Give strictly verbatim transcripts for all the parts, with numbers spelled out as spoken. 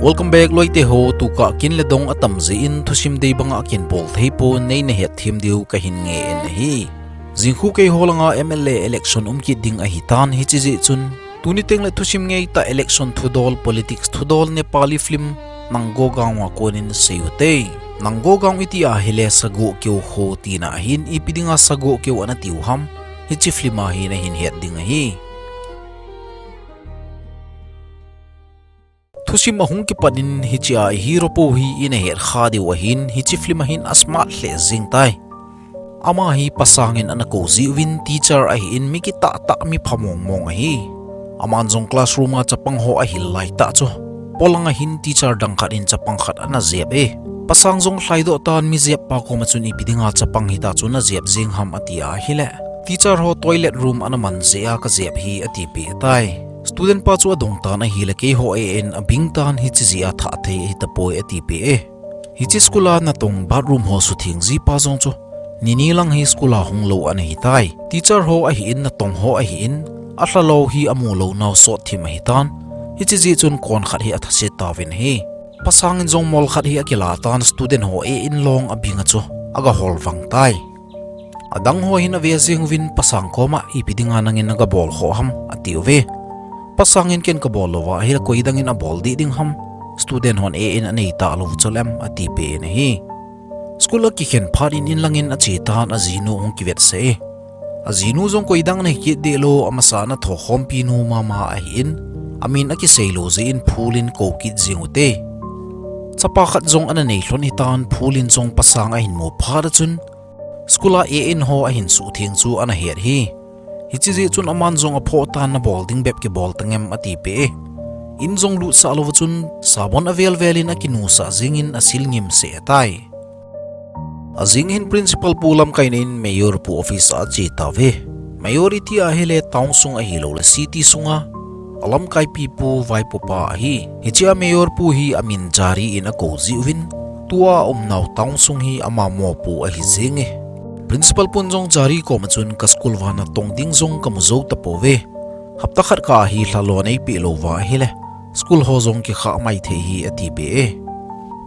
Welcome back loite ho, tukah kin le dong atam jeh in thusim dei banga kin bol thei pon, nei na het them diu kahin ngen ahi. Jingkhu keiho langa M L A election um kit ding ahitan, hiche jeh chun tuni teng le thusim ngeitah election thudol, politics thudol, Nepali film Nanggo Gaon a konin sei u hite. Nanggo Gaon iti ahile sagoh keu ho tina ahin, ipi dinga sagoh keu ana tiu ham, hiche film a hin nahin het ding ahi. Thusim ahung kipat in hiche a i hero pu hi ina het kha diu ahin, hiche film a hin a smart lheh jeng tai. Ama hi Pasang in ana kou jiuvin, teacher ahin, mi kitah tah, mi pha mong mong ahi. Aman jong classroom a chapang ho ahil laitah chu, polanga hin teacher dang khat in chapang khat ana jep e. Pasang jong lhaidoh tan, mi jep pa koma chun ipi dinga chapang hita chu na jep jeng ham ati ahile, teacher ho toilet room ana man jeh a ka jep hi atipeh tai. Student pa chu adong tan ahile, keiho a en abing tan, hiche jeh a thah thei ahitapoi atipeh e. Hiche school a natong bathroom ho sutheng ji pa jong chu, nini lang hi school a hung lou ana hitai. Teacher ho ahin, natong ho ahin, alha lou hi amu lou nau sot thim ahitan. Hiche jeh chun kon khat hi athaset tauvin ahi. Pasang in jong mol khat hi akilah tan, student ho a en long abinga chu aga hol vang tai. Adang ho hin ave jeng uvin Pasang koma, ipi dinga nangin naga bol khoh ham atiuve. Pasang in ken kabol louva ahile koi dangin abol deh ding ham, student hon a en anei talou chu lem atipeh in ahi. School akikhen phat in in langin ache tan, ajinu hung kivetsah e. Ajinu jong koi dang nahi kit deh lou, amasa ana thokhompi nu mama ahin, amin akisei lou jeh in phul in kou kit jeng u hite. Chapa khat jong ana nei lhon hitan, phul in jong Pasang ahin mu phat a chun, school a a en ho ahin suhtheng chu ana het hi. Hiche jeh chun aman jong aphoh tan, nabol ding bep kibol tangem atipeh e. In jong lutsah louva chun sabon avel vel in akinusah jengin asil ngim seh tai. Ajing hin principal pu lamkaina in mayor pu office a ache tauve. Mayor iti ahile town sung ahiloule city sunga alamkaipi pu vaipopa ahi. Hichea mayor pu hi amin Jari in akou jiuvin, tua aumnau town sung hi ama mopu ahi jenge. Principal pun jong Jari koma chun ka school uva natong ding jong kamu jou tapouve. Hapta khat kah a hi lhalou neipeh louva ahile, school ho jong kikhah mai thei hi atipeh e.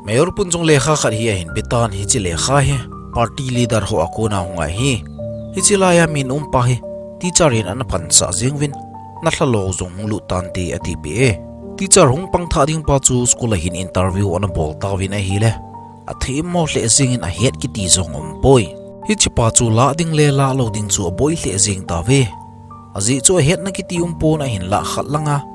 Mayor pun jong lekha khat hi ahin petan, hiche lekha hi party leader ho a kona hung ahi. Hiche laiya min umpa hi teacher in ana phansah jeng uvin, nalhalou jong hung lut tante atipeh e. Teacher hung pangthah ding pa chu school a hin interview ana bol tauvin ahile, athemmo lheh jengin ahet kiti jong umpoi. Hichepa chu lah ding le lahlou ding chu aboi lheh jeng tauve. Ajeh chu ahetna kiti umpon, ahinlah khat langa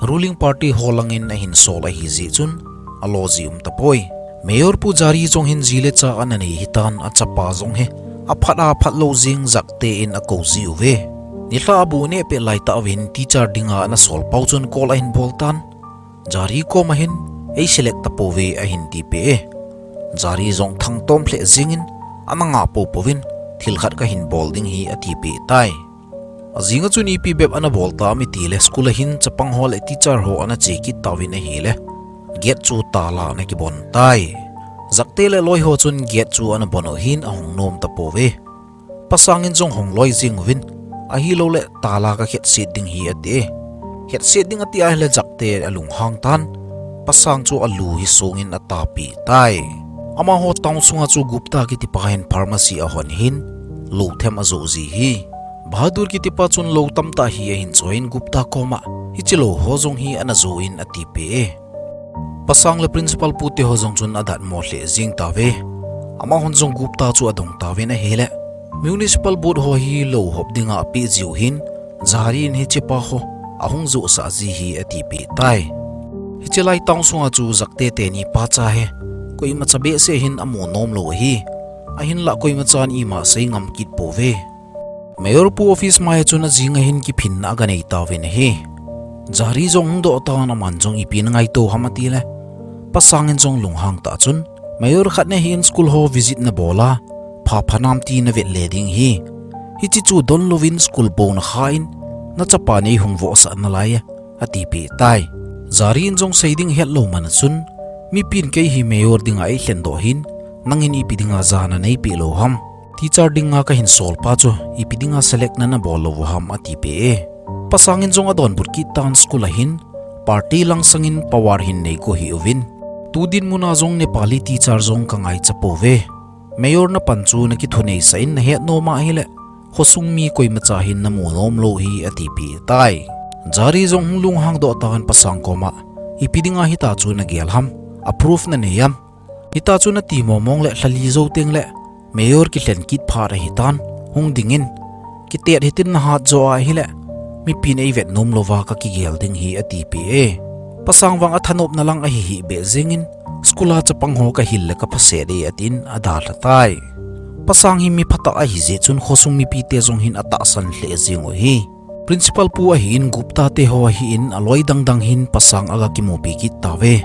ruling party ho langin ahin sol ahi jeh chun alo ji um tapoi. Mayor pu Jari jong hin ji le cha ana nei hitan, achapa jong hi aphat aphat lou jeng Jakte in akou jiuve. Nilhah a bu neh pet laitah uvin teacher dinga ana sol pau chun call ahin bol tan, Jari koma hin, ei select tapouve ahin tipeh e. Jari jong thangtom lheh jengin, ana ngah poupouvin, thil khat kahin bol ding hi atipeh tai. Ajinga chun ipi bep ana bol tam itile, school a hin chapang ho le teacher ho ana che kit tauvin ahile, gate chu tala ana kibon tai. Jakte le loi ho chun gate chu ana bon u hin ahung nom tapouve. Pasang in jong hung loi jeng uvin, ahiloule tala kakhetset ding hi ati e. Khetset ding ati ahile Jakte alunghang tan, Pasang chu alu hi songin atapeh tai. Amaho town sunga chu Gupta kitipa hin pharmacy ahon hin, lou them ajoh ji hi. Bahadur kitipa chun lou tamtah hi ahin choiyin Gupta koma, hiche lou ho jong hi ana joh in atipeh e. Pasang le principal pute ho jong chun adatmo lheh jeng tauve. Amahon jong Gupta chu adong tauvin ahile, municipal board ho hi lou hop dinga apeh jiu hin, Jari in hichepa ho ahung johsah ji hi atipeh tai. Hiche lai town sunga chu Jakte teni pacha hi koimacha behseh hin amu nomlou ahi. Ahinlah koimachan ima sei ngam kit pouve. Mayor pu office mai a chun ajinga hin kiphinna aga nei tauvin ahi. Jari jong hung doh tan, aman jong ipi ana ngaito ham atile, Pasang in jong lunghang tah chun, Mayor khat nahin school ho visit nabol a, pha pha nam ti navet le ding hi. Hiche chu donlouvin school bou nakha in, nachapa neihung vohsah nalai e, atipeh tai. Jari in jong sei ding hetlou man a chun, mipin kei hi Mayor dinga eilhendoh hin, nangin ipi dinga jana neipeh lou ham? Teacher dinga kahin sol pa chu ipi dinga select na nabol lou u ham atipeh e. Pasang in jong adonbut kit tan, school a hin Party langsang in power hin nei got hih uvin. Tu dinmun a jong Nepali teacher jong ka ngaicha pouve. Mayor na pan chu na kithuneisah in na het nom ahile, khosung mi koimacha hin na mu nom lou hi, a tipeh tai. Jari jong hung lunghang doh tan Pasang koma, ipi dinga hitia chu na gel ham, a proof na nei am? Hitia chu na ti mong mong le lha li jou teng le, Mayor kilhen kit phat ahi tan, hung ding in, kitet hitin na hat jo ahile, mipin ei vet nom louva ka kigel ding hi, a tipeh e. Pasang vang a thanopna lang ahi hih beh jeng in, school a chapang ho ka hil le ka phaset e, a tin a dalha tai. Pasang hi mi phatah ahi jeh chun khosung mipite jong hin a tahsan lheh jeng u hi. Principal pu ahin, Gupta te ho ahin, a loi dang dang hin Pasang a ga kimupi kit tauve.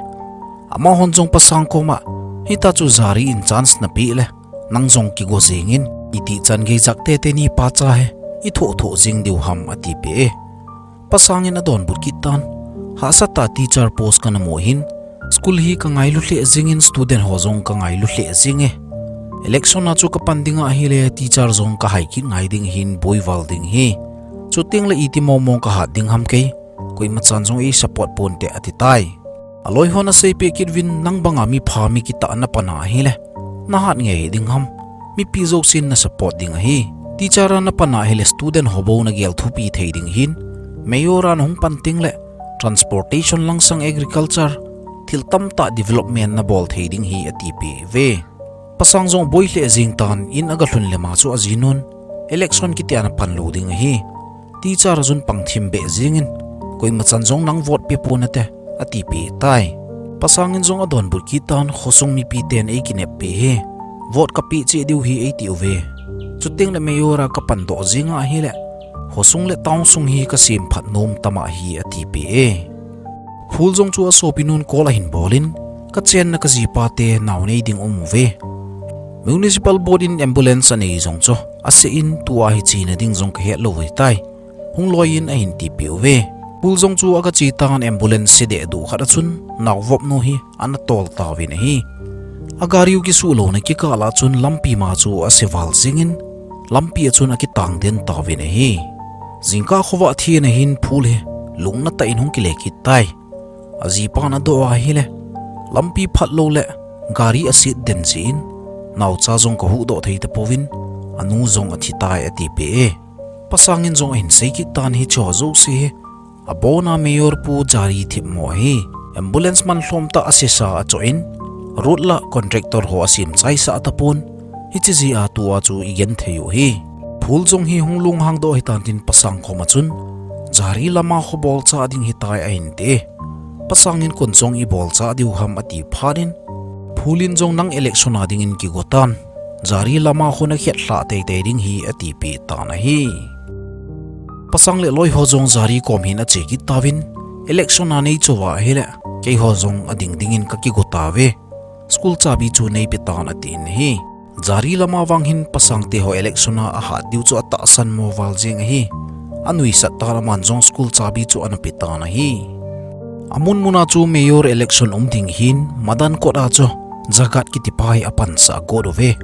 Amahon jong Pasang koma, hitia chu Jari in chance na peh le, nang jong kigo jeng in, itih chan geijak tete ni pa cha hi, i thoh thoh jeng diu ham, a tipeh e. Pasang in a donbut kit tan, hahsa tah teacher post ka na mu hin, school hi ka ngailu lheh jeng in, student ho jong ka ngailu lheh jeng e. Election a chu ka pan ding ahile teacher jong ka hai kit ngai ding hin, boi val ding hi. Chuteng le iti mong mong ka hat ding ham kei, koimachan jong ei support ponte, a ti tai. A loi hon a seipeh kit uvin, nang banga mi pha mi kitah na pan ahile, na hat ngei ding ham? Mipi jousen na support ding ahi. Teacher a na pan ahile student ho bou na gel thupi thei ding hin, Mayor a na hung pan teng le, transportation langsang agriculture, thil tamtah development na bol thei ding hi, a tipeh ve. Pasang jong boi lheh jeng tan, in a ga lhun le ma chu a jinun, election kiti a na pan lou ding ahi. Teacher a jun pang thim beh jeng in, koimachan jong nang vote pe pon nate, a tipeh tai. Pasang in jong a donbut kit tan, khosung mipiten ei kinep peh hi. Vote ka peh cheh diu hi ei ti uve. Chuteng le Mayor a ka pan doh jeng ahile, khosung le town sung hi ka sem phat nom tam ahi, a tipeh e. Phul jong chu a sopinun call ahin bol in, ka chenna ka jipa te nao nei ding um uve. Municipal Board in ambulance a nei jong chu a seh in, tua hi chena ding jong ka het lou ahi tai. Hung loi in, a hin tipeh uve. Phul jong chu a ga che tan, ambulance se deh duh khat a chun, naovop nu hi a na tol tauvin ahi. A gari u kisuh louna kikah lah chun lampi ma chu a se val jeng in, lampi a chun a kitang den tauvin ahi. Jingkah khovah thina hin Phul hi lungna tah in hung kile kit tai. A jipan a doh ahile, lampi phat lou le gari a set den jeh in, naocha jong ka huhdoh thei tapouvin, a nu jong a thi tai, a tipeh e. Pasang in jong a hin sei kit tan, hiche ho jouse hi a bon a Mayor pu Jari themmo ahi. Ambulance man lhom tah a sesa a choh in, road la contractor ho a sem chaisah tapon, hiche jeh a tua chu i gen thei u hi. Phul jong hi hung lunghang doh hitan tin Pasang koma chun, Jari lama kho bolcha ding hitai, a hin ti e. Pasang in kon jong i bolcha diu ham, a ti phat in, Phul in jong nang election a ding in kigo tan, Jari lama kho na khet lhah teitei ding hi, a tipeh tan ahi. Pasang le loi ho jong Jari kom hin a che kit tauvin, election a nei chouva ahile, keiho jong a ding ding in ka kigo tauve. School chabi chu nei pe tan, a tin ahi. Jari lama vang hin Pasang te ho election a a hat diu chu a tahsan mo val jeng ahi. A nuisat tan, aman jong school chabi chu a na pe tan ahi. A mun mun a chu Mayor election um ding hin, madan kot a chu Jagat kiti pa hi a pansah got uve.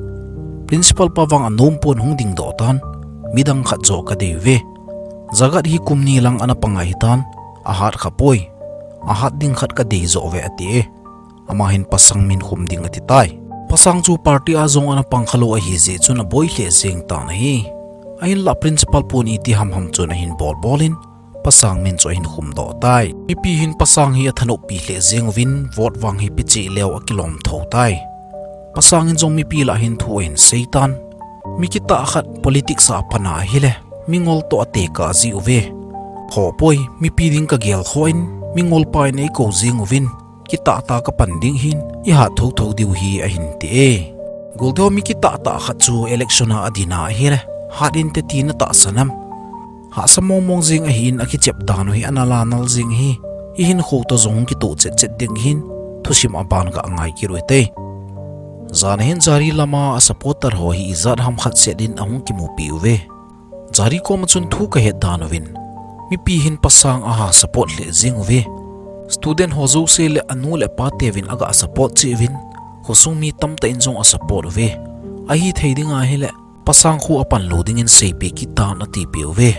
Principal pa vang a nom pon, hung dingdoh tan, midang khat joh ka dei uve. Jagat hi kum ni lang a na pang ahitan, a hat kha poi. A hat ding khat ka dei joh uve, a ti e. Ama hin Pasang min khum ding a ti tai. Pasang chu party a jong a na pang kha lou ahi jeh chun a boi lheh jeng tan ahi. A hin la principal pun iti ham ham chun a hin bol bol in, Pasang min chu a hin khum doh tai. Mipi hin Pasang hi a thanop pi lheh jeng uvin, vote vang hi pe cheh leu a kilom tho tai. Pasang in jong mipi lah hin thu a hin sei tan. Mi kitah khat politics a pan ahile, mingol toh a tekah jeh uve. Kho poi, mipi ding ka gel kho in, mingol pa in ei kou jeng uvin, kitah tah ka pan ding hin, i hat tho tho diu hi, a hin ti e. Gol deu mi kitah tah khat chu election a a din ahile, hat inte ti na tahsan am? Hahsa mong mong jeng ahin, a kichep dan u hi a nal a nal jeng ahi. I hinkho toh jong hung kitoh chet chet ding hin, thusim a ban ka ngai kit u hite. Jan a hin Jari lama a supporter ho hi ijat ham khat set in a hung kimupi uve. Jari koma chun thu ka het dan uvin, mipi hin Pasang a ha support lheh jeng uve. Student ho jouse le a nu le a pa teuvin a ga support cheh uvin, khosung mi tamtah in jong a support uve. Ahi thei ding ahile, Pasang kho a pan lou ding in seipeh kit tan, a tipeh uve.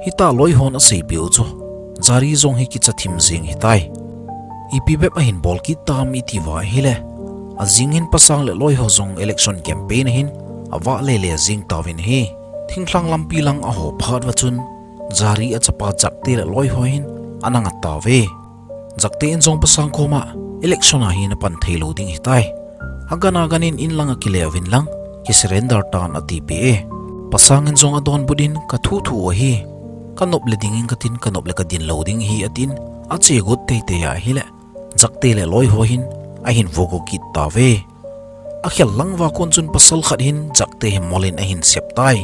Hitia loi hon a seipeh u chu, Jari jong hi kicha thim jing hitai. Ipi bep ahin bol kit tam iti uva ahile, ajing hin Pasang le loi ho jong election campaign ahin avah lele jing tauvin ahi. Thinglhang lampi lang aho phat uva chun, Jari achapa Jakte le loi ho hin ana nga tauve. Jakte in jong Pasang koma election a hi na pan thei lou ding hitai. Agan agan in in lang akile uvin lang, ki surrender tan atipeh e. Pasang in jong adonbut in, ka thu thu ahi. Ka nop le ding in katin, ka nop le ka din lou ding ahi atin, ache got teitei ahile, Jakte le loi ho hin ahin vo go kit tauve. Akhel lang uva kon chun pasal khat hin Jakte hi mol in ahin sep tai.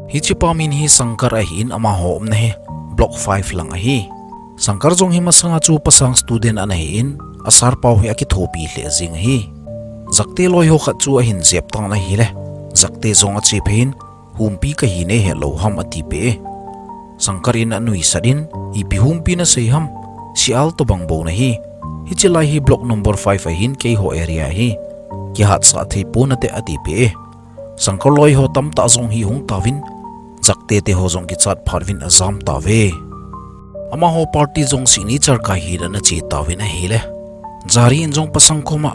Hichepa min hi Sangkar ahin, amaho umna hi Block five lang ahi. Sangkar jong hi masanga chu Pasang student ana hin, a sir pau hi akithopi lheh jing ahi. Jakte loi ho khat chu ahin jep tan ahile, Jakte jong ache phei in, humpi kahi nei hetlou ham atipeh e. Sangkar in anuisat in, ipi humpi nasei ham, sial tobang bou nahi. Hiche lai hi block number five ahin, keiho area ahi. Kihatsah thei pon nate atipeh e. Sangkar loi ho tamtah jong hi hung tauvin, Jakte te ho jong kichat phat uvin ajam tauve. Amaho party jong signature kai hi dan ache tauvin ahile, Jari in jong Pasang koma,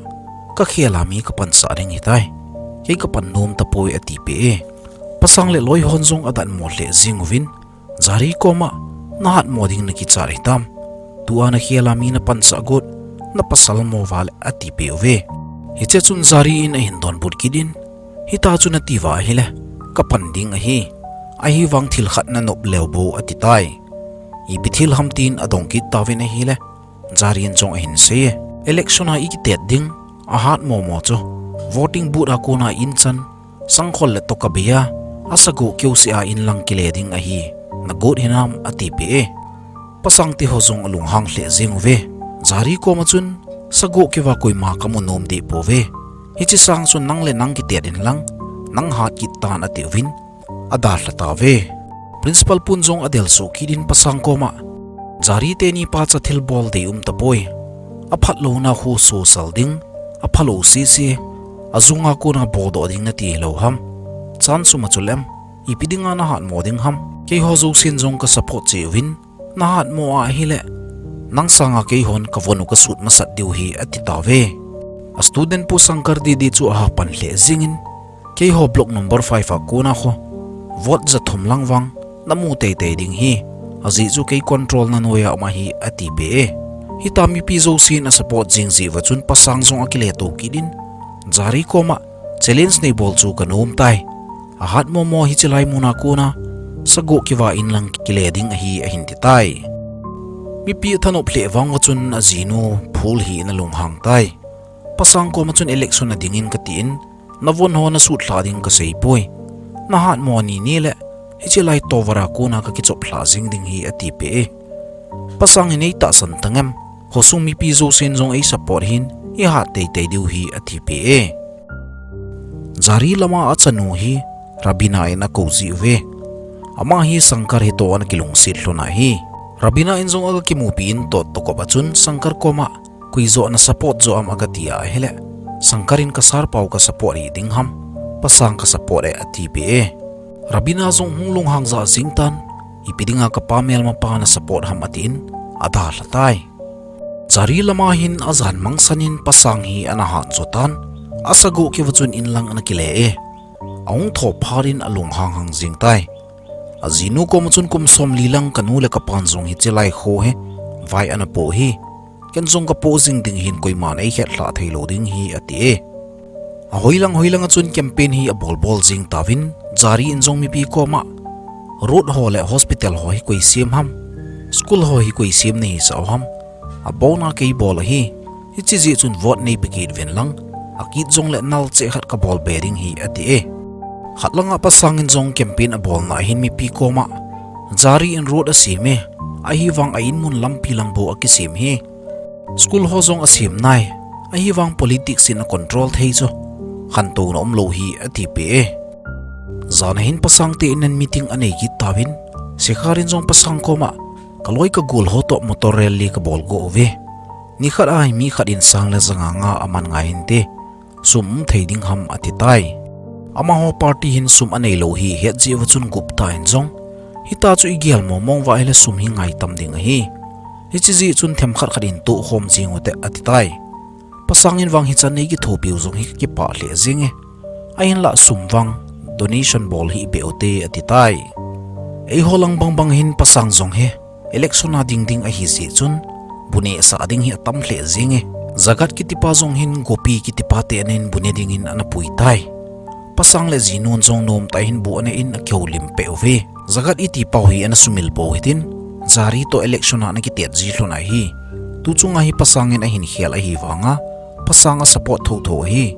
ka khel a mi ka pansah ding hitai. Kei ka pan nom tapoi atipeh e. Pasang le loi hon jong adatmo lheh jing uvin, Jari koma, nahatmo ding nakichat hitam? Tua nakhel a mi napansah got, na pasal mo vale atipeh uve. Hiche chun Jari in ahin donbut kit in, hita chu nati uva ahile, ka pan ding ahi. Ahivang thil khat nanop leu bou atitai. Ipi thil ham tin adong kit tauvin ahile, Jari in jong ahin sei e. Election a ikitet ding, ahatmo mo chu, voting booth a kona in chan, sangkhol le toh kabei a, asagoh keuseh a in lang kile ding ahi. Nagot hinam atipeh e. Pasang te ho jong alunghang lheh jing uve. Jari koma chun, sagoh keu a koima kamu nom deh pouve. Hiche sang chun nang le nang kitet in lang, nang hat kit tan ati uvin, adalha tauve. Principal pun jong adelsuh kit in Pasang koma, Jari teni pacha thilbol dei um tapoi. Aphatlouna khu sosal ding, aphalou sese, ajunga kona boldoh ding nati hilou ham? Chan sum a chu lem, ipi dinga nahatmo ding ham? Keiho jousen jong ka support cheh uvin, nahatmo ahile, nang sanga keihon kavon u kasut masat diu ahi atitauve. A student pu Sangkar didi chu aha pan lheh jing in, keiho block number five a kona khu, vote jathum lang vang namu teitei ding ahi. Ajeh chu kei control na noiya um ahi atipeh e. Hita mipi jousen asupport jing jeh uva chun Pasang jong akile to kit in, Jari koma, challenge neibol chu kanom tai. Ahatmo mo hiche lai muna kona, sagoh keu a in lang kile ding ahi ahin titai. Mipi athanop lheh vang uva chun ajinu phul hi ana lunghang tai. Pasang koma chun election a ding in kati in, navon ho nasutlha ding kaseipoi. Nahatmo nini le, hiche lai tovar a kona kakichoplha jing ding ahi atipeh e. Pasang in eitahsan tangem, khosung mipi jousen jong eisupport hin, ihat teitei diu ahi atipeh e. Jari lama achanu hi Rabina in akou jeh uve. Ama hi Sangkar hitoh ana kilungset lhon ahi. Rabina in jong aga kimupi in toh toh kop a chun Sangkar koma, koi joh nasupport joh am agati ahile, Sangkar in ka sir pau kasupport hiding ham, Pasang kasupport e atipeh e. Rabina jong hung lunghang jah jing tan, ipi dinga kapa melmapa nasupport ham atin, adalha tai. Jari lama hin ajan mangsan in Pasang hi ana hat jo tan, asagoh keu a chun in lang ana kile e. Ahung thou phat in alunghang hang jing tai. Ajinu koma chun kum somli lang kanu le kapan jong hiche lai kho hi vai ana po ahi. Ken jong kapoh jing ding hin koiman eikhetlhah theilou ding ahi ati e. Ahoilang hoilang a chun campaign hi abolbol jing tauvin, Jari in jong mipi koma, road ho le hospital ho hi koi sem ham, school ho hi koi sem nahisah u ham, abona kei bol ahi. Hiche jeh chun vote neipe kit uvin lang, akit jongle nal cheh khat kabol be ding ahi ati e. Khat langa Pasang in jong campaign abolna hin mipi koma, Jari in road asem e, ahivang a in mun lampi lang bou akisem ahi. School ho jong asem nai, ahivang politics in acontrol thei chu, khantouna umlou ahi atipeh e. Jan a hin Pasang te in meeting anei kit tauvin, Sekhar in jong Pasang koma, kaloi kagol ho toh motor rally kabol go uve. Nikhat a hi mi khat in sang le ja nga nga aman ngai hinte, sum um thei ding ham ati tai. Amaho party hin sum aneilou hi het jeh uva chun Gupta in jong, hita chu igel momong uva ahile sum hi ngaitam ding ahi. Hiche jeh chun themkhat khat in tohkhom jing ute ati tai. Pasang in vang hichan nei kithopiu jong hi kakipah lheh jenge. Ahinlah sum vang donation bol hih beh ute ati tai. Eiho lang bangbang hin Pasang jong hi election a ding ding ahi jeh chun bu nehsah ding hi atam lheh jenge. Jagat kitipa jong hin Gopi kitipa te anin bu ne dingin ana pui tai. Pasang le jinun jong nomtah in bu aneh in akihoulim peh uve. Jagat itipau hi ana sumil bou hitin, Jari toh election a ana kitet ji lhon ahi. Tuchunga hi Pasang in ahin khel ahi vanga Pasang asupport thotho ahi.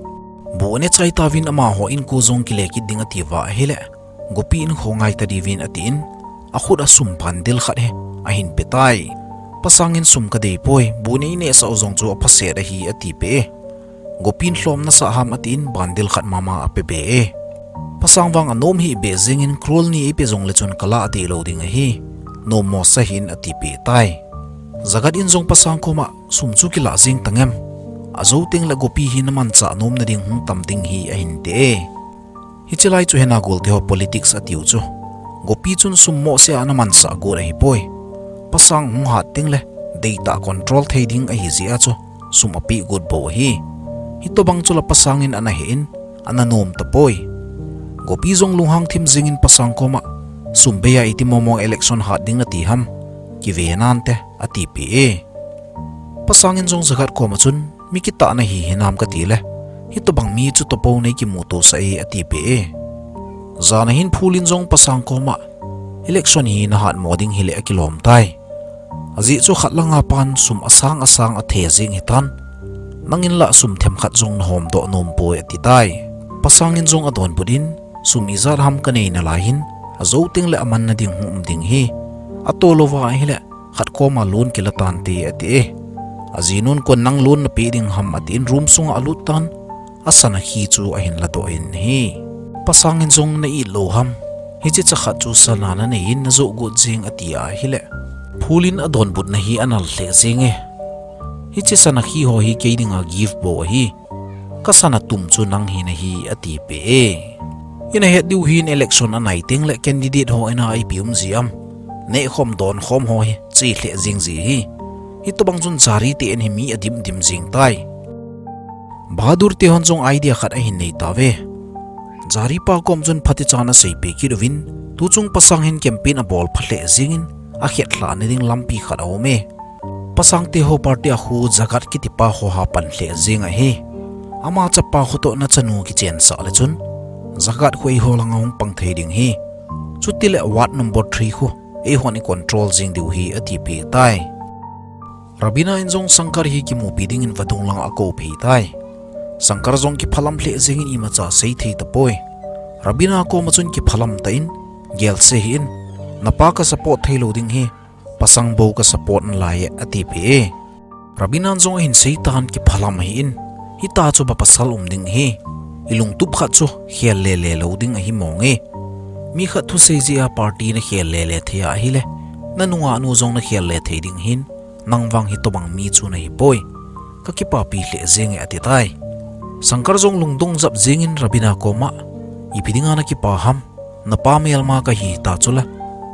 Bu ane chai tauvin amaho inko jong kile kit ding ati uva ahile, Gopi in kho ngai ta diuvin atin, akhut a sum bundle khat hi ahin pe tai. Pasang in sum kadei poi, bu nei nehsah u jong chu aphaset ahi atipeh e. Gopi in lhom nasah ham atin bundle khat mama apebe e. Pasang vang anom hih beh jengin crore ni eipe jongle chun kalah dehlou ding ahi. Nommo sa hih in atipeh tai. Jagat in jong Pasang koma sum chu kilah jeng tangem. Ajou tengle Gopi hi namanchah nomna ding hung tam ding hi ahin ti e. Hiche lai chu hena golte ho politics atiu chu. Gopi chun sum mohseh a namanchah got ahipoi. Pasang hung hat tengle deitah control thei ding ahi jeh a chu sum apeh got bou ahi. Hitobang chula Pasang in ana he in, ana nom tapoi. Gopi jong lunghang thim jengin Pasang koma, sum bei a iti mong mong election hat ding nati ham, kive nante atipeh e. Pasang in jong Jagat koma chun, mi kitah nahi hinam katile, hitobang mi chu tohpou nei kimutosah e atipeh e. Jan a hin Phul in jong Pasang koma, election hi nahat mo ding hile akilom tai. Ajeh chu khat langa pan sum asang asang athe jeng hitan, nangin lah sum themkhat jong nahomdoh nompoi ati tai. Pasang in jong adonbut in, sum ijat ham kanei nalai hin, ajou tengle amanna ding hung um ding hi. Atoh louva ahile, khat koma loan kila tante ati e. Ajinun kon nang loan napeh ding ham atin room sunga alut tan, asana khi chu ahin ladoh in ahi. Pasang in jong na it lou ham. Hiche chakhat chu sana nanei in najoh got jeng ati ahile, Phul in adonbutna hi anal lheh jenge. Hiche sana khi ho hi kei dinga gift bou ahi. Kasana tum chu nang hi nahi atipeh e. Ina het diu hin election anai tengle candidate ho ina ipi um ji am, nehkhom donkhom ho hi che lheh jeng ji hi. Hitobang chun Jari te in hi mi adim dim jeng tai. Bahadur te hon jong idea khat ahin nei tauve. Jari pa kom chun phatechan aseipeh kit uvin, tuchung Pasang hin campaign abol pha lheh jengin, akhetlhah na ding lampi khat aum e. Pasang te ho party a khu Jagat kitipa ho ha pan lheh jeng ahi. Ama chapa khu toh nachanu kichensah le chun, Jagat khu eiho langa hung pang thei ding hi. Chutile ward number three khu eihon i control jeng diu hi atipeh tai. Rabina in jong Shankar hi kimupi dingin vadung langa akou phei tai. Shankar jong kiphalam lheh jengin imacha sei thei tapoi. Rabina koma chun kiphalam tah in, gelse hih in, napa ka support theilou ding hi, Pasang bou ka support nalai e atipeh e. Rabina in jong ahin seitan kiphalam hih in, hita chu ba pasal um ding hi, ilungtup khat chu khel lele lou ding ahi mong e. Mi khat thusei jeh a party nakhel lele thei ahile, nanungah nu jong nakhel le thei ding hin, nang vang hitobang mi chu nahipoi. Kakipapi lheh jenge ati tai. Shankar jong lungdong jap jengin Rabina koma, ipi dinga nakipa ham, napa melma kahi ta chula,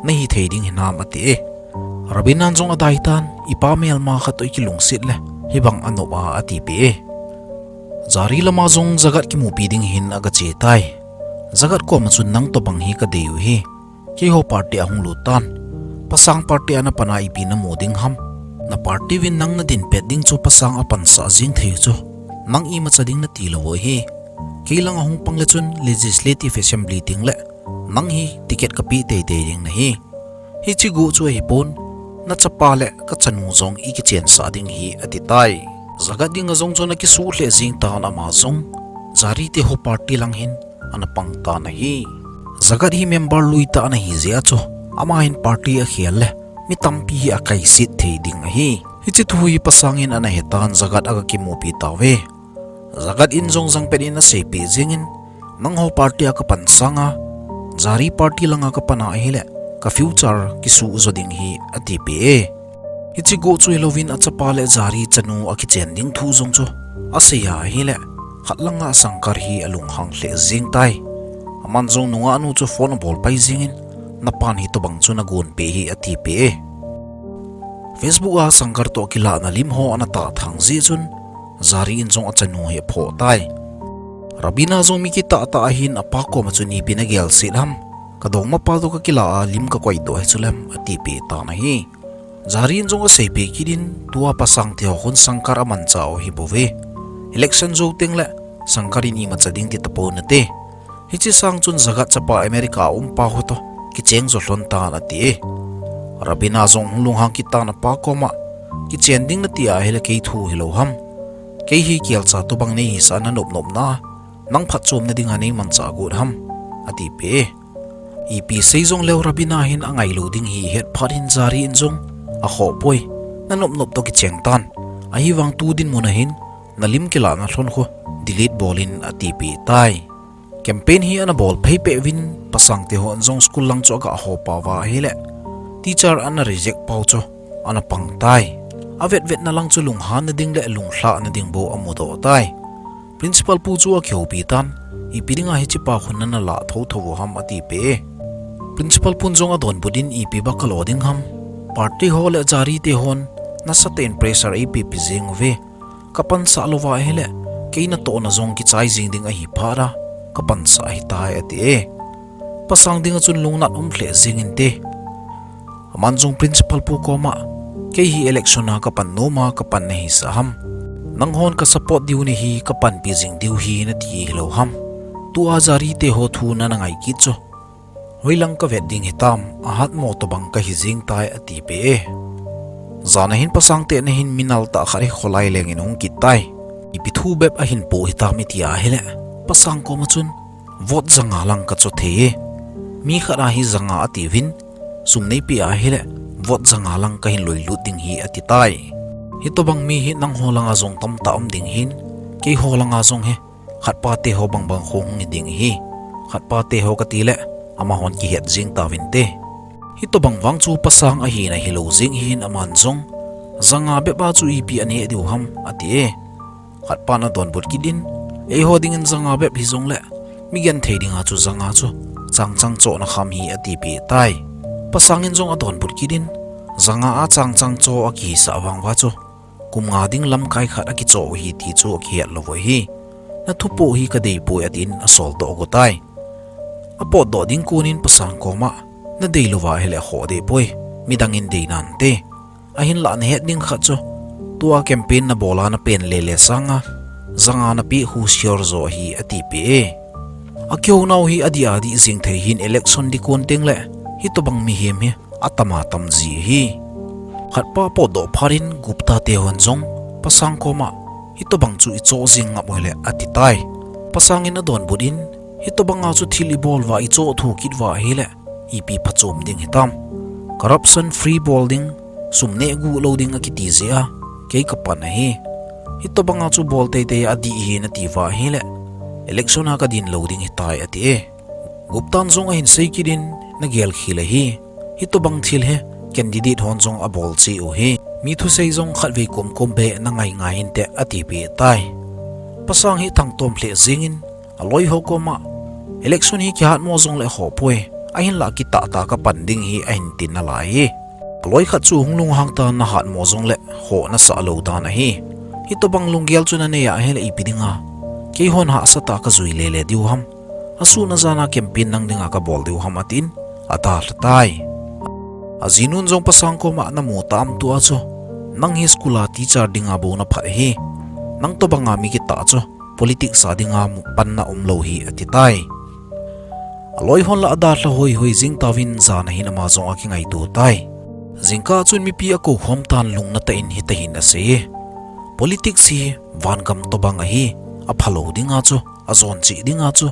nahi thei ding hinam ati e. Rabina in jong adaitan, ipa melma khat toh ikilungset le, hibang anop a atipeh e. Jari lama jong Jagat kimupi ding hin agache tai. Jagat koma chun nang tobang hi kadei u hi. Keiho party a hung lut tan. Pasang party a napan a ipi namu ding ham. Na party uvin nang nadin pet ding chu Pasang apansah jeng thei u chu, nang imacha ding nati lou u hi. Kei langa hung pang le chun Legislative Assembly tengle, nang hi ticket kapeh teitei ding nahi. Hiche guh chu ahipon, nachapa le kachanu jong ikichensah ding hi ati tai. Jagat dinga jong chun akisuh lheh jeng tan ama jong, Jari te ho party lang hin, ana pang tan ahi. Jagat hi member lui tah ana hi jeh a chu, ama hin party akhel le, mi tampi hi akaiset thei ding ahi. Hiche thu hi Pasang in ana hetan Jagat aga kimupi tauve. Jagat in jong jangpet in aseipeh jengin, nangho party a kapan sanga, Jari party langa kapan a ahile, ka future kisuh jo ding hi atipeh e. Hiche guh chu hilouvin achapa le Jari chanu akichen ding thu jong chu asei a ahile, khat langa Shankar hi alunghang lheh jeng tai. Aman jong nungah nu chu phone abol pai jengin, napan hitobang chu nagonpeh hi atipeh e. Facebook a Shankar toh kilahna lim ho ana tahthang jeh chun, Jari in jong achanu hi aphoh tai. Rabina jong mi kitah tah ahin apa koma chun ipi nagel set ham. Kadongmapa toh kakilah a lim kakoidoh hi chulem atipeh tan ahi. Jari in jong aseipeh kit in tua Pasang te ho khun Shankar amanchah u ahibouve. Election jou tengle Shankar in imacha ding ti tapon ate. Hiche sang chun Jagat chapa America a umpa ho toh kicheng jo lhon tan ati e. Rabina jong hung lunghang kit tan apa koma, kichen ding nati ahile kei thu hilou ham. Kei hi kelcha tobang neihisah nanop nopna, nang phatchomna dinga neimanchah got ham, atipeh e. Ipi sei jongleu Rabina hin angailou ding hi ahet phat hin Jari in jong akhoh poi. Nanop nop toh kicheng tan. Ahivang tu dinmun ahin nalim kilahna lhon khu delete bol in atipeh tai. Campaign hi ana bol phei peh uvin Pasang te hon jong school lang chu aga hopa uva ahile, teacher ana reject pau chu ana pang tai. Avetvetna lang chu lunghanna ding le lunglhahna ding bou amudoh tai. Principal pu chu akihoupi tan, ipi dinga hichepa khun nana lah thotho u ham atipeh e. Principal pun jong adonbut in ipi baka lo ding ham. Party ho le Jari te hon nasatah in pressure eipeh peh jeng uve. Kapansah louva ahile, kei natohna jong kichai jeng ding ahi phat a, kapansah ahitai ati e. Pasang dinga chun lungnat um lheh jeng inte. Aman jong principal pu koma, kei hi election a kapan nom a kapan nahisah ham. Nanghon kasupport diu nahi kapanpi jing diu hi nati hilou ham. Tua Jari te ho thu nana ngai kit chu. Hoilang kavet ding hitam, ahatmo tobang kahi jeng tai atipeh e. Jan ahin Pasang te nahin minal tah khat hi kholai lengin ahung kit tai. Ipi thu bep ahin poh hitam iti ahile, Pasang koma chun, vote janga lang kacho thei e. Mi khat a hi janga atiuvin, sum neipeh ahile, vote janga lang kahin loilut ding hi ati tai. Hitobang mi hi nangho langa jong tamtah um ding ahin, keiho langa jong hi khatpa te ho bangbang khong hung hi ding ahi. Khatpa te ho katile, amahon kihet jeng tauvinte. Hitobang vang chu Pasang ahina hilou jeng ahin aman jong, janga bep a chu ipi aneh diu ham ati e. Khatpan adonbut kit in, eiho dingin janga bep hijongle, mi genthei dinga chu janga chu changchang chohna kham hi atipeh tai. Pasang in jong adonbut kit in, janga a changchang choh akihisah vang uva chu kum nga ding lamkai khat akichoh u ahi ti chu akihet lou u ahi. Nathupoh hi kadeipoi atin asoldoh agotai. Apotdoh ding konin Pasang koma, nadei louva ahile akhoh dehpoi, midangin dei nante. Ahinlah nahet ding khat chu, tua campaign nabol a napen lele sanga, janga napeh khu sure jo ahi atipeh e. Akihounau hi adih adih jeng thei hin election dikon tengle, hitobang mihem hi atama tam ji ahi. Khatpa potdoh phat in Gupta te hon jong Pasang koma, hitobang chu ichoh jeng ngap uhile ati tai. Pasang in adonbut in, hitobanga chu thil ibol uva ichoh thou kit uva ahile, ipi phachom ding hitam. Corruption free bol ding, sum neh guh lou ding akiti jeh a, kei kapan ahi. Hitobanga chu bol teitei adih ahi nati uva ahile, election a kadin lou ding hitai ati e. Guptan jong ahin sei kit in, nagel khel ahi. Hitobang thil hi candidate hon jong abol cheh u ahi. Mi thusei jong khatvei komkom beh nangai ngai inte atipeh tai. Pasang hi thangtom lheh jengin, aloi ho koma, election hi kihatmo jongle khohpoi, ahinlah kitah tah kapan ding ahi ahin tin nalai hi. Aloi khat chu hung lunghang tan, nahatmo jongle khoh nasah lou dan ahi. Hitobang lunggel chu nanei a ahile ipi dinga keihon hahsatah a kajui lele diu ham. Asuhna jana campaign nang dinga kabol diu ham atin, adalha tai. Ajinun jong Pasang koma, namu tam tua chu, nang hi school a teacher dinga bou naphat ahi. Nang tobanga mi kitah chu politics a dinga mu-, panna umlou hi ati tai. Aloi hon la adalha hoihoi jeng tauvin jan ahin ama jong akingaito tai. Jingkah chun mipi akoukhom tan, lungnatah in hitahin asei e. Politics hi vangam tobang ahi, aphalou dinga chu, ajoncheh dinga chu.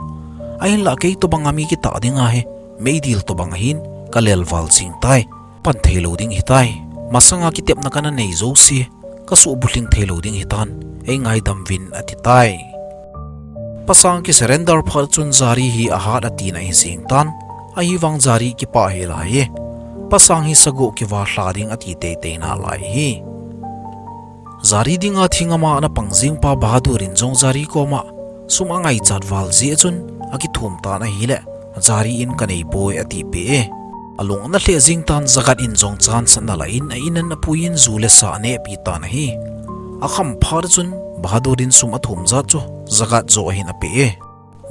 Ahinlah kei tobanga mi kitah dinga hi meidil tobang ahin kalelval jeng tai. Pan theilou ding hitai. Masanga kitepna kana nei jouse, kasuhbulhing theilou ding hitan, eingaidam uvin ati tai. Pasang kisurrender phat chun Jari hi ahat atina ahi jeng tan, ahivang Jari kipah hel ahi. Pasang hi sagoh kiva lha ding ati teitei nalai ahi. Jari dinga thingam a ana pang jeng pa Bahadur in jong Jari koma, sum angaichat val jeh chun akithum tan ahile, Jari in kaneipoi atipeh e. Alung ana lheh jing tan, Jagat in jong chance ana la in, a in ana pui in ju le sa aneh pi tan ahi. Akham phat chun Bahadur in sum athum jat chu Jagat joh ahin ape e.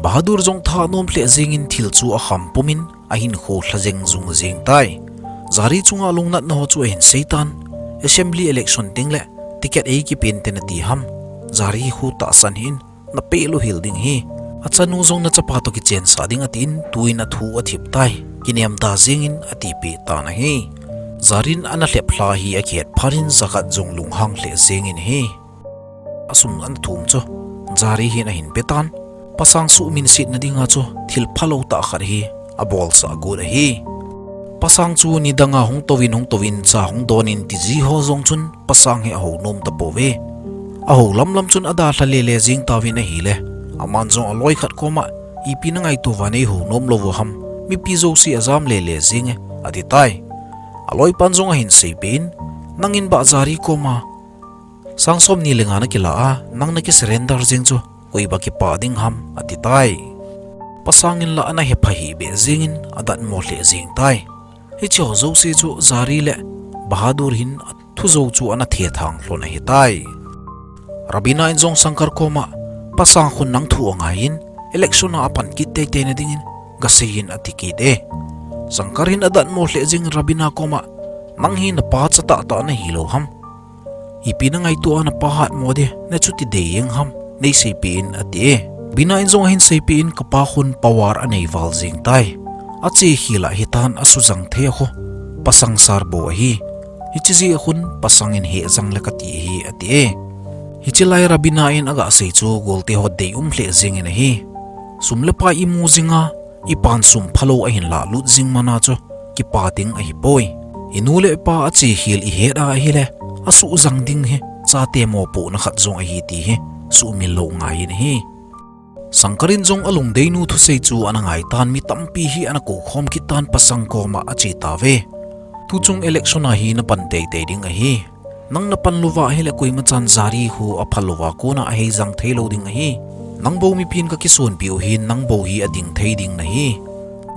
Bahadur jong thanom lheh jingin thil chu akham pumin ahinkho lha jeng jung jing tai. Jari chunga lungnatna ho chu ahin sei tan, assembly election teng le ticket ei kipen te nati ham, Jari khu tahsan hih in, napeh lou hel ding ahi. Achanu jong nachapa toh kichensah ding atin, tuin athu athip tai. Kinem ta jingin atipeh tan ahi. Jarin ana lhep lha hi akihet phat in Jagat jong lunghang lheh jingin ahi. Asum ana thum chu Jari hin ahin pe tan. Pasang suhminsetna dinga chu thil phalou tah khat hi abolsah got ahi. Pasang chu nidanga hung touvin hung touvin cha hung donin tiji ho jong chun Pasang hi ahou nom tapouve. Ahou lamlam chun adalha lele jing tauvin ahile, aman jong aloi khat koma, ipi nangaito uva neihou nom lou u ham, mipi jouse ajam lele jinge, ati tai. Aloipan jong ahin seipeh in, nangin bah Jari koma sang somni le nga nakila a, nang nakisurrender jeng chu koiba kipah ding ham, ati tai. Pasang in la ana hepha hih beh jingin adatmo lheh jing tai. Hiche ho jouse chu Jari le Bahadur hin athu jou chu ana thethang lhon ahitai. Rabina in jong Shankar koma, Pasang khun nang thu angaiyin, election a apan kit teitei na dingin gasei in, ati kit e. Shankar in adatmo lheh jingin Rabina koma, nang hi napa cha tahtah nahilou ham, ipi nangaito a napa hatmo ding nachuti dei jeng ham, neiseipeh in, ati e. Rabina in jong ahin seipeh in, kapa khun power anei val jing tai. Achekhel a hitan asujang thei a khu Pasang sarbou ahi. Hiche jeh a khun Pasang in hejang le kati ahi, ati e. Hiche lai Rabina in agasei chu golte ho deium lheh jingin ahi. Sum le pai imu jinga, ipan sum phalou ahin lahlut jing mana chu kipa ding ahipoi. Inu le ipa achekhel ihet a ahile, asuhjang ding hi chate mopohna khat jong ahi ti hi suhmil lou ngai in ahi. Shankar in jong alungdeinu thusei chu ana ngaitan, mi tampi hi ana koukhom kit tan, Pasang koma ache tauve. Tuchung election a hi napan teitei ding ahi. Nang napan louva ahile koimachan Jari khu aphal louva kona aheijang theilou ding ahi. Nang bou mipin kakisonpeh u hin, nang bou hi ading thei ding nahi.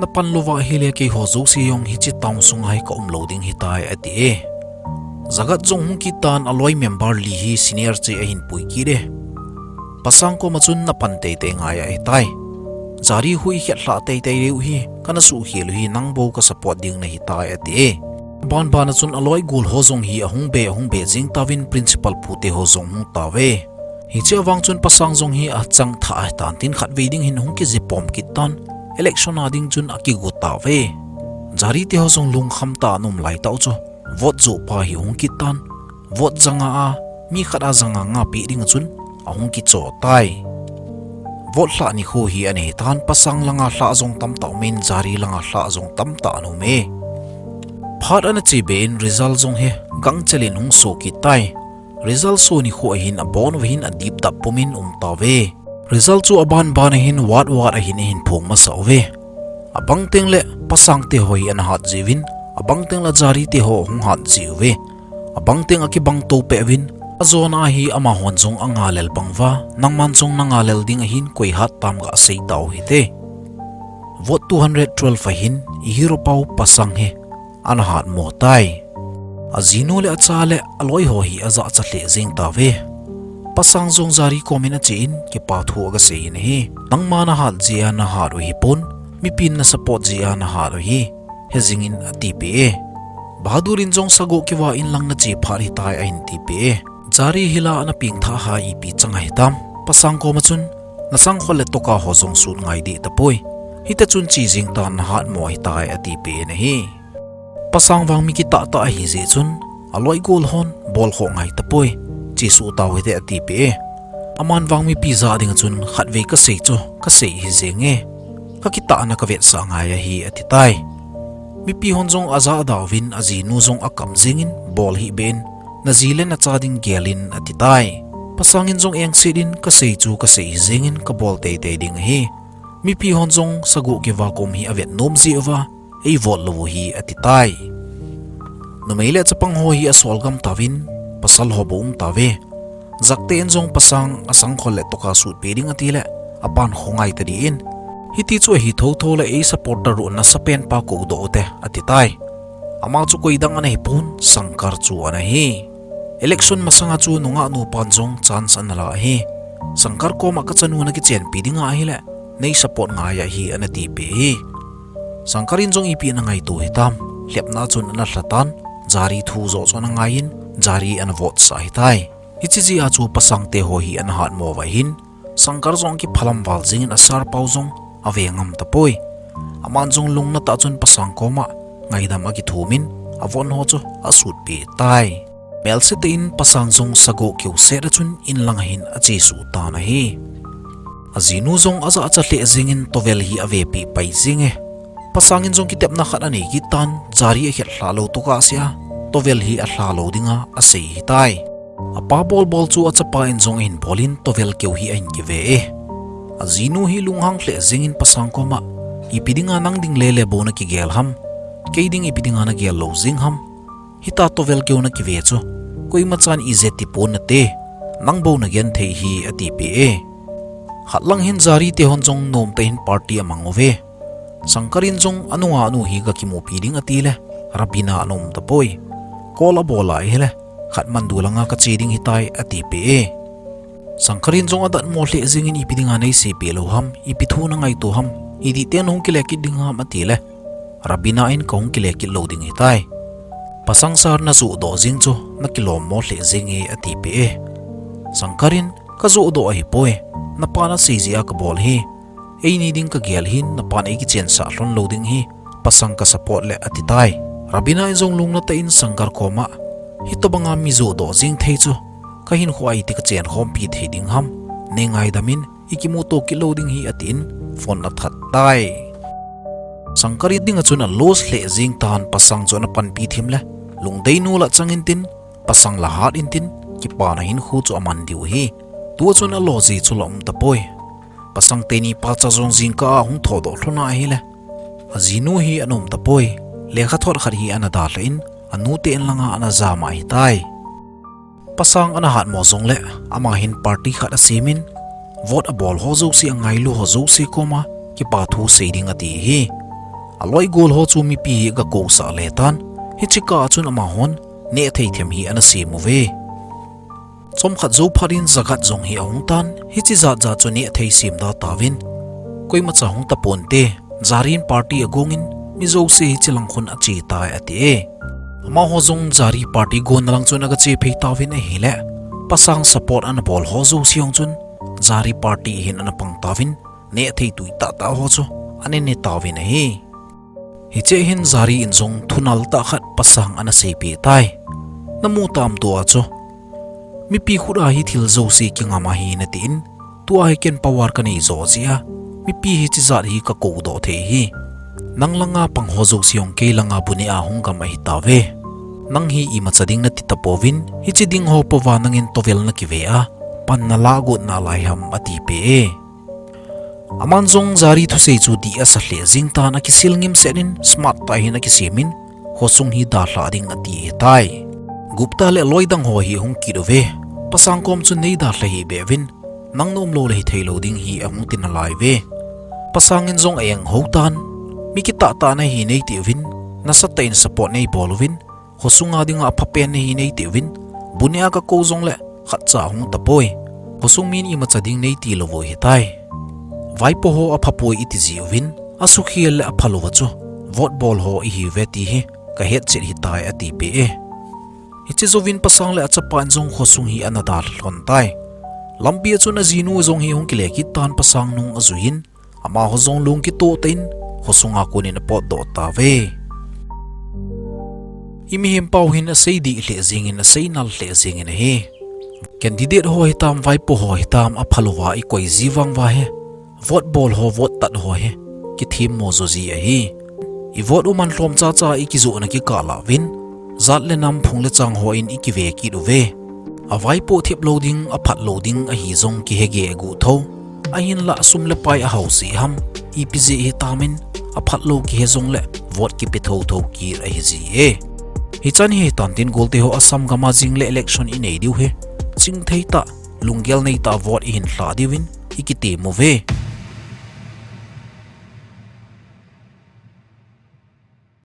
Napan louva ahile keiho jouse jong hiche town sunga hi kaum lou ding ahitai, ati e. Jagat jong hung kit tan, aloi member li hi senior che ahin pui kit e. Pasang koma chun napan teitei ngai ahitai. Jari khu ikhet lhah teitei diu hi, kana suhkhel u hi nang bou kasupport ding nahitai, ati e. Banban a chun aloi gol ho jong hi ahung be, ahung be jing tauvin, principal pute ho jong hung tauve. Hiche avang chun Pasang jong hi achang thah ahitan tin, khatvei ding hin hung kijipom kit tan, election a ding chun akigo tauve. Jari te ho jong lungkham tah a aum lai tah u chu, vote joh pa hi hung kit tan, vote janga a, mi khat a janga nga peh ding a chun ahung kicho tai. Vote lhah nikho hi ana hitan, Pasang langa lhah jong tamtah aumin, Jari langa lhah jong tamtah ana um e. Phat ana che be in result jong hi gangchel in hung so kit tai. Result so nikho ahin abon uva hin adipdap pumin um tauve. Result chu abanban ahin ward ward ahin eihin phong masah uve. Abang teng le Pasang te ho hi ana hat jiuvin, abang teng le Jari te ho hung hat jiuve. Abang teng akibang to peh uvin, ajona hi amahon jong anga lel bang uva, nangman jong nanga lel ding ahin, koi hat tam gasei tau hite. Vote two hundred twelve ahin, i hero pau Pasang hi ana hatmo tai. Ajinu le acha le aloi ho hi ajachat lheh jeng tauve. Pasang jong Jari komin achen, kipa thu agasei in ahi. Nangma nahat jeh a nahat u hipon, mipin nasupport jeh a nahat u ahi. Hejingin atipeh e. Bahadur in jong sagoh kivah in lang nache phat ahitai ahin tipeh e. Jari hi la ana pengthah a ipi chang ahitam. Pasang koma chun, nasangkhol le toka ho jong sut ngai deh tapoi. Hita chun che jeng tan, nahatmo ahitai, atipeh in ahi. Pasang vang mi kitah tah ahijeh chun, aloi gol hon bolkhoh ngai tapoi. Chesuh tau hite, atipeh e. Aman vang mipi jah dinga chun khatvei kasei chu kasei hijeng e. Kakitahna kavetsah ngai ahi, atitai. Mipi hon jong ajah dah uvin, ajinu jong akap jengin, bol hih beh in, naji le nacha ding gel in, atitai. Pasang in jong engset in, kasei chu kasei hijengin kabol teitei ding ahi. Mipi hon jong sagoh kivah kom hi avet nom jeh uva, ei vote lou u hi, atitai. Numei le chapang ho hi asol gam tauvin, pasal ho bou um tauve. Jakte in jong Pasang asangkhol le toka sutpeh ding atile, apan kho ngai tadin, Hiti chu ahi thotho le ei supporter u nasapen pa koudoh u te, ati tai. Ama chu koidang ana hipon, Shankar chu ana hi. Election masanga chu nungah nupan jong chance ana la hi. Shankar koma kachanu nakichenpi dinga ahile, nei support ngai ahi ana tipeh hi. Shankar in jong ipi ana ngaito hitam, lhepna chun ana lhatan, Jari thu joh chu ana ngaiyin, Jari ana vote sah hitai. Hiche jeh a chu pasang te ho hi ana hatmo uva hin, Shankar jong kiphalam val jingin asar pau jong ave ngam tapoi. Aman jong lungna tah chun pasang koma ngaidam akithumin, avon ho chu asutpeh tai. Melse tein pasang jong sagoh keu set a chun inlanga hin achesuh tan ahi. Ajinu jong ajahcha lheh jingin towel hi avepeh pai jinge. Pasang in jong kitepna khat anei kit tan, Jari akhet lhalou tokah sea, towel hi alhalou dinga asei hitai. Apa bolbol chu achapa in jong ahin bolin towel keu hi ahin kive e. Ajinu hi lunghang lheh jingin pasang koma, ipi dinga nang ding lele bou nakigel ham? Kei ding ipi dinga nagel lou jing ham? Hita towel keu nakive chu, koimachan ije tipon nate, nang bou nagenthei hi atipeh e. Khatlang hin Jari te hon jong nomtah in party amang uve. Shankar in jong anunga nu hi gakimupi ding atile, Rabina ana um tapoi. Call abol a ahile, khat mandu langa kache ding hitai atipeh e. Shankar in jong adatmo lheh jingin ipi dinga neiseipeh lou ham, ipi thu nangaito ham, idih teng nahung kile kit ding ham atile, Rabina in kahung kile kit lou ding hitai. Pasang sir najohdoh jing chu nakilommo lheh jing e atipeh e. Shankar in, kajohdoh ahipoi, napa nasei jeh a kabol hi. Eini ding kagel hin napan eikichensah lhon lou ding hi, pasang kasupport le atitai. Rabina in jong lungna tah in Shankar koma, hitobanga mi johdoh jing thei chu, kahinkhoa iti kachenkhompi thei ding ham, neingaidam in, ikimuto kit lou ding hi atin, phone athat tai. Shankar in dinga chun alose lheh jing tan pasang chu ana panpi thim le, lungdei nu la chang intin, pasang la hat intin, kipana hinkho chu aman diu hi. Tua chun alo ji chu la um tapoi. Pasang teni pacha jong jingkah a hung thodoh lhona ahile, ajinu hi ana um tapoi. Lekhathot khat hi ana dalhan, anute in langa ana jam ahitai. Pasang ana hatmo jongle, ama hin party khat asemin, vote abol ho jouse angailu ho jouse koma, kipa thu sei ding ati hi. Aloi gol ho chu mipi hi agakousah le tan, hiche kah a chun amahon, nehthei them hi ana sem uve. Chomkhat jou phat in jakhat jong hi ahung tan, hiche jatjat chu nehthei sem da tauvin. Koimacha hung taponte, Jari in party agongin, mi jouse hiche lang khun achetai ati e. Amaho jong Jari party gonna lang chun agache phei tauvin ahile, pasang support ana bol ho jouse jong chun, Jari party hin ana pang tauvin, nehthei tui tahtah ho chu, ana ne tauvin ahi. Hiche hin Jari in jong thunal tah khat pasang ana seipeh tai. Namu tam tua chu, mipi khut a hi thil jouse kingam ahi natin, tua hi ken power kanei jo jeh a, mipi hiche jat hi kakoudoh thei hi. Nang langa pang ho jouse jong kei langa bu neh a hung gam ahitauve. Nang hi imacha ding nati tapouvin, hiche ding ho pouva nangin towel nakive a, pan nalah got nalai ham atipeh e. Aman jong Jari thusei chu dih asa lheh jing tan akisil ngimset in smart tah hin akisemin, khosung hi dalhah ding ati ahitai. Gupta le loi dang ho hi ahung kit uve. Pasang kom chun nei dalha hih beh uvin, nang naum lou le hithei lou ding hi ahung ti nalai uve. Pasang in jong a-eng hou tan, mi kitahtahna hi neiti uvin, nasatah in support neibol uvin, khosunga dinga aphapen nahi neiti uvin, bu neh a kakou jongle khatcha ahung tapoi. Khosung min imacha ding neiti lou u ahitai. Vaipo ho aphapoi iti jeh uvin, asukhel le aphalouva chu vote bol ho ihiuve ti hi kahetchet ahitai atipeh e. Hiche jouvin pasang le achapa in jong khosung hi ana dalha lhon tai. Lampi a chun ajinu jong hi ahung kile kit tan pasang nung ajuiyin, amaho jong lung kitoh tah in khosunga konin apotdoh tauve. Imihem pau hin asei dih lheh jengin, asei nal lheh jengin ahi. Candidate ho hitam, vaipo ho hitam, aphalouva ikoi ji vang uva hi, vote bol ho, vote tat ho hi kithemmo jo ji ahi. I vote u man lhom chacha ikijohna kikah lah uvin, jat le nam, phung le chang hon ikive kit uve. Avaipo thep lou ding, aphat lou ding ahi jong kihege aguh tho. Ahinlah sum le pai ahao jeh ham, ipi jeh hitam in, aphat lou kihe jongle vote kipe thotho kit ahi jie. Hichan hi hitan tin golte ho, Assam gam a jingle election inei diu hi, chingthei tah, lunggel nei tah a vote ihin lhah diuvin ikitem uve.